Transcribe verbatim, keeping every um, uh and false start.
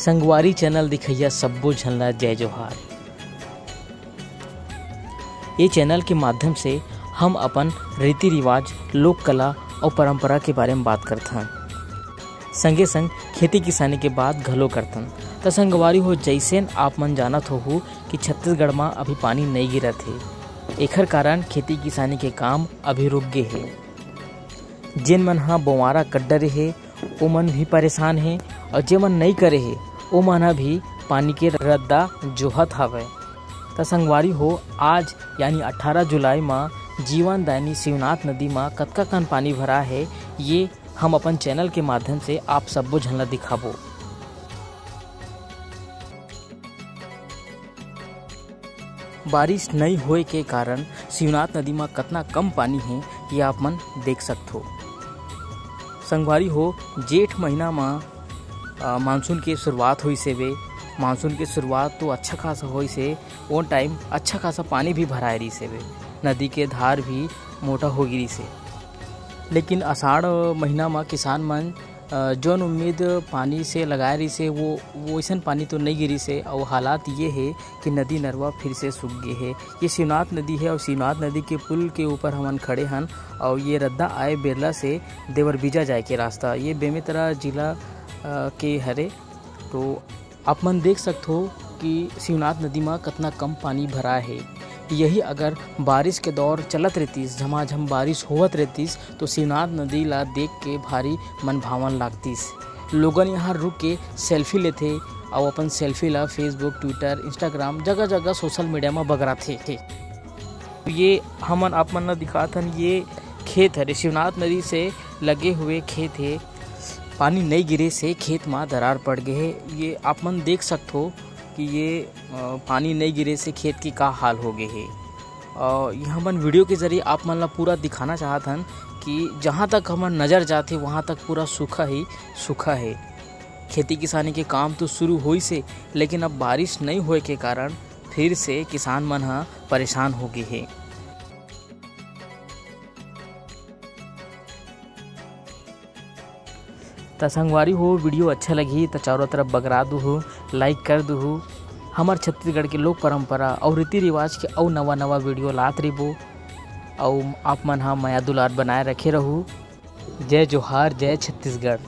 संगवारी चैनल दिखइया सब्बो झन ला जय जोहार। ये चैनल के माध्यम से हम अपन रीति रिवाज, लोक कला अउ परंपरा के बारे में बात करथन। संगे संग खेती किसानी के बात घलो करथन। त संगवारी हो, जइसेन आप मन जानत होहू कि छत्तीसगढ़ म अभी पानी नइ गिरत हे, एखर कारण खेती किसानी के काम अभी रुक गे हे। जेन मन ह बोवारा कर डरे हे, ओमन भी परेशान हे, अउ जेमन नइ करे हे, ओमन ह भी पानी के रद्दा जोहत हवय। त संगवारी हो, आज यानी अठारह जुलाई म जीवनदायिनी शिवनाथ नदी म कतका कन पानी भरा हे, ये हम अपन चैनल के माध्यम से आप सब्बो झन ला दिखाबो। बारिश नइ होए के कारण शिवनाथ नदी म कतना कम पानी हे, ये आप मन देख सकथो। संगवारी हो, जेठ महीना म, अ, मानसून के शुरुआत होइस हेवे। मानसून के शुरुआत तो अच्छा खासा होइस हे, ओ टाइम अच्छा खासा पानी भी भराए रहिस हेवे, नदी के धार भी मोटा हो गिरिस हे। लेकिन आषाढ़ महीना म किसान मन, अ, जौन उम्मीद पानी से लगाए रहिस हे, वो, वो वइसन पानी तो नइ गिरिस हे, अउ हालात ये हे कि नदी नरवा फिर से सूख गे हे। ये शिवनाथ नदी हे, अउ शिवनाथ नदी के पुल के ऊपर हमन खड़े हन, अउ ये रद्दा आए बेरला से देवरबीजा जाए के रास्ता, ये बेमेतरा जिला, अ, के हरे। तो आप मन देख सकथो कि शिवनाथ नदी म कतना कम पानी भरा हे। यही अगर बारिश के दौर चलत रहतिस, झमाझम बारिश होवत रहतिस, तो शिवनाथ नदी ला देख के भारी मनभावन लागतिस। लोगन यहाँ रुक के सेल्फी लेथे अउ अपन सेल्फी ला Facebook, Twitter, Instagram, जगह-जगह सोशल मीडिया म बगराथे। ये हमन आप मन ला दिखात हन, ये खेत हरे, शिवनाथ नदी से लगे हुए खेत हे। पानी नइ गिरे से खेत म दरार पड़ गे हे। ये आप मन देख सकथो कि ये, अ, पानी नइ गिरे से खेत की का हाल हो गे हे। अ, ये हमन वीडियो के जरिए आप मन ला पूरा दिखाना चाहत हन कि जहाँ तक हमर नज़र जाथे, वहाँ तक पूरा सूखा ही सूखा हे। खेती किसानी के काम तो शुरू होइस हे, लेकिन अब बारिश नइ होए के कारण फिर से किसान मन ह परेशान हो गे हे। त संगवारी हो, वीडियो अच्छा लगही त चारों तरफ बगरा दुहू, like कर दुहू। हमर छत्तीसगढ़ के लोक परंपरा अउ रीति रिवाज के अउ नवा नवा वीडियो लात रहिबो। अउ आप मन ह मया दुलार बनाए रखे रहू। जय जोहार, जय छत्तीसगढ़।